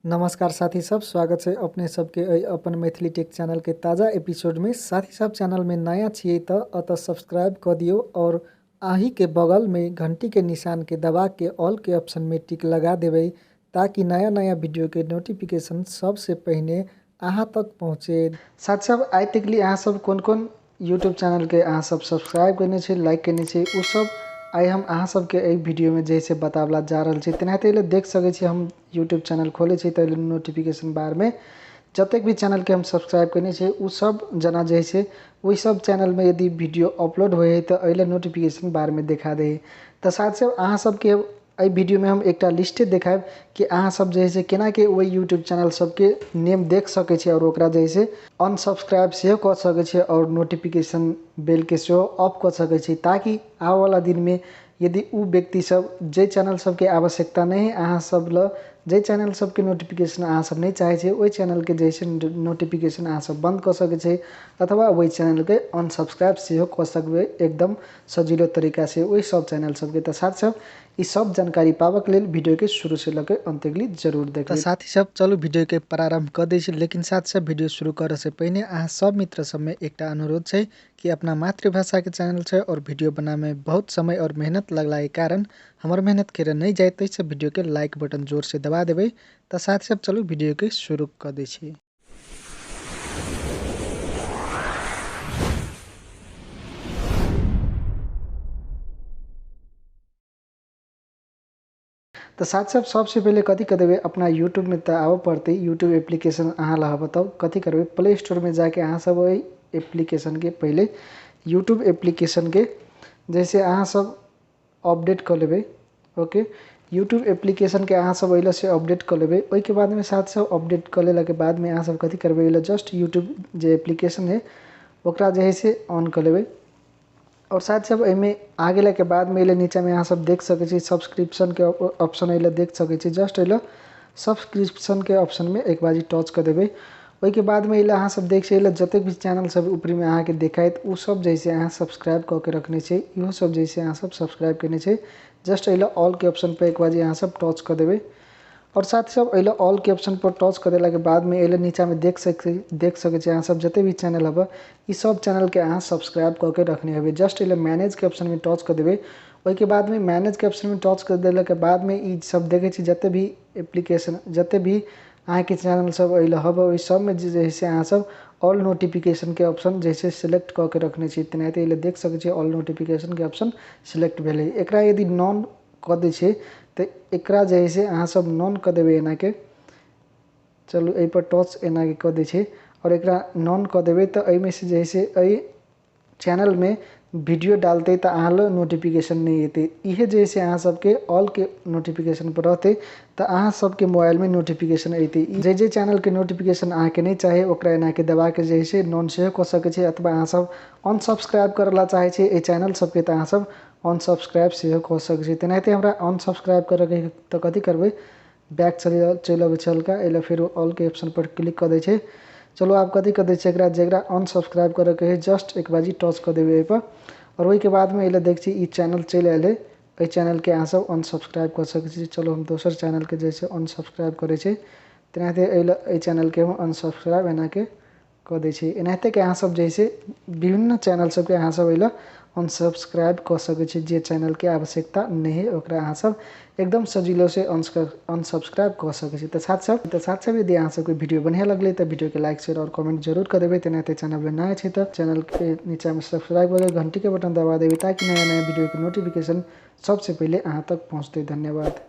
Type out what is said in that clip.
नमस्कार साथी सब, स्वागत है अपने सबके एहि अपन मैथिली टेक चैनल के ताज़ा एपिसोड में। साथी सब चैनल में नया छियै तो अतः सब्सक्राइब कर दियो और आही के बगल में घंटी के निशान के दबा के ऑल के ऑप्शन में टिक लगा देबै ताकि नया नया वीडियो के नोटिफिकेशन सबसे पहिने अहाँ तक पहुँचे। साथ सब आइ तक लिए अहाँ सब कोन कोन यूट्यूब चैनल के अहाँ सब सब्सक्राइब करने छी, लाइक करने छी, उ सब आइ हम अहाँ सबके एहि वीडियो में जैसे बतावला जा रहल छी। तेनाहिते एहिले देख सकै छी हम यूट्यूब चैनल खोलै छी तऽ नोटिफिकेशन बार में जतेक भी चैनल के हम सब्सक्राइब करने छी उ सब जना जे छै ओहि सब चैनल में यदि वीडियो अपलोड होइ है तऽ एहिले नोटिफिकेशन बार में देखा दे। तऽ साथ सब अहाँ सबके एहि वीडियो में हम एकटा लिस्टे देखायब कि अहाँ सब जे है केना के ओहि यूट्यूब चैनल सबके नेम देख सकै छी और ओकरा जे है अनसब्सक्राइब सेहो कऽ सकै छी और नोटिफिकेशन बेल के सेहो ऑफ कऽ सकै छी, ताकि आबऽवला दिन में यदि उ व्यक्ति सब जे चैनल सबके आवश्यकता नहीं है अहाँ सब ल जे चैनल सबके नोटिफिकेशन अहाँ सब नहीं चाहै छी ओहि चैनल के जे है नोटिफिकेशन अहाँ सब बंद कऽ सकै छी अथवा ओहि चैनल के अनसब्सक्राइब सेहो कऽ सकबै एकदम सजिलो तरीका से ओहि सब चैनल सबके। तऽ साथ सब ई सब जानकारी पाबक लेल वीडियो के शुरू से लके अंत तक जरूर देखबै। तऽ साथी सब चलू वीडियो के प्रारंभ कऽ दै छी, लेकिन साथ सब वीडियो शुरू करऽ से पहिने अहाँ सब मित्र सब में एकटा अनुरोध छै कि अपना मातृभाषा के चैनल छै और वीडियो बनावे में बहुत समय और मेहनत लगला के कारण हमर मेहनत के नहीं जाए तो सब वीडियो के लाइक बटन जोर से दबा देबै। तऽ साथ सब चलू वीडियो के शुरू कऽ दै छी। तऽ साथ सब सबसे पहिले कथी कऽ देबै, अपना यूट्यूब में तऽ आबऽ पड़तै। यूट्यूब एप्लीकेशन अहाँ लग बताउ कथी करबै, प्ले स्टोर में जाके अहाँ सब ओहि एप्लीकेशन के पहिले यूट्यूब एप्लीकेशन के जैसे अहाँ सब अपडेट कऽ लेबै। ओके, यूट्यूब एप्लीकेशन के अहाँ सब एहिला से अपडेट कऽ लेबै। ओहिके बाद में साथ सब अपडेट कऽ लेला के बाद में अहाँ सब कथी करबै, एहिला जस्ट यूट्यूब जे एप्लीकेशन है ओकरा जे है से ऑन कऽ लेबै। और साथ सब एहिमे आ गेला के बाद में एहिले नीचा में अहाँ सब देख सकै छी सब्सक्रिप्शन के ऑप्शन एहिले देख सकै छी। जस्ट एहिले सब्सक्रिप्शन के ऑप्शन में एक बार टच कऽ देबै। ओहिके बाद में एहिले अहाँ सब देख सकै एहिले जतेक भी चैनल सब ऊपरी में अहाँके देखायत उ सब जैसे अहाँ सब्सक्राइब कऽ के रखने छी, इहो सब जैसे अहाँ सब सब्सक्राइब केने छी। जस्ट एहिले ऑल के ऑप्शन पर एक बार अहाँ सब टच कऽ देबै। और साथ सब एहिले ऑल के ऑप्शन पर टच कऽ देला के बाद में एहिले नीचा में देख सकै छी अहाँ सब जते भी चैनल हबे ई सब चैनल के अहाँ सब्सक्राइब कऽ के रखने हबे। जस्ट एहिले मैनेज के ऑप्शन में टच कऽ देबै। ओहिके बाद में मैनेज के ऑप्शन में टच कऽ देला के बाद में ई सब देखै छी जते भी एप्लीकेशन जते भी अहाँके चैनल सब एहिले हबे ओहि सब में जे से अहाँ सब ऑल नोटिफिकेशन के ऑप्शन जैसे सिलेक्ट कऽ के रखने छी। तेनाहिते एहिले देख सकै छी ऑल नोटिफिकेशन के ऑप्शन सिलेक्ट भेलै। एकरा यदि नॉन कऽ दै छै तऽ एकरा जे है से अहाँ सब नॉन कऽ देबै एना के। चलू एहि पर टच एना के कऽ दै छै और एकरा नॉन कऽ देबै तऽ एहिमे से जे है से एहि चैनल में वीडियो डालतै तऽ अहाँ लग नोटिफिकेशन नहीं एतै। इहे जे है से अहाँ सबके ऑल के नोटिफिकेशन पर रहतै तऽ अहाँ सबके मोबाइल में नोटिफिकेशन एतै। जे जे चैनल के नोटिफिकेशन अहाँके नहीं चाही ओकरा एना के दबा के जे है से नॉन सेहो कऽ सकै छी अथवा अहाँ सब अनसब्सक्राइब करऽ ला चाहै छी एहि चैनल सबके तऽ अहाँ सब अनसब्सक्राइब सेहो कऽ सकै छी। तेनाहिते हमरा अनसब्सक्राइब करऽके तऽ कथी करबै, बैक चलि अबै छै हल्का, एहि लए फेर ऑल के ऑप्शन पर क्लिक कऽ दै छै। चलू आब कथी कऽ दै छै, एकरा जकरा अनसब्सक्राइब करऽके है जस्ट एक बाजी टच कऽ देबै एहिपर। और ओहिके बादमे एहि लए देख छी ई चैनल चलि आयल है, एहि चैनलके अहाँ सब अनसब्सक्राइब कऽ सकै छी। चलू हम दोसर चैनलके जे छै अनसब्सक्राइब करै छै। तेनाहिते एहि लए एहि चैनलके हम अनसब्सक्राइब एनाके कऽ दै छी। एनाहिते के अहाँ सब जे छै विभिन्न चैनल सबके अहाँ सब एहि लए अनसब्सक्राइब कऽ सकै छी। जे चैनलके आवश्यकता नहीं है ओकरा अहाँ सब एकदम सजिलो से अनसब्सक्राइब कऽ सकै छी। तऽ साथ सब यदि अहाँ सबके वीडियो बढ़िया लगलै तऽ वीडियो के लाइक शेयर और कमेंट जरूर कऽ देबै। तेनाहिते चैनल पर नया छै तऽ चैनल के नीचा में सब्सक्राइब कऽ के घंटी के बटन दबा देबै ताकि नया नया वीडियो के नोटिफिकेशन सबसे पहिले अहाँ तक पहुँचतै। धन्यवाद।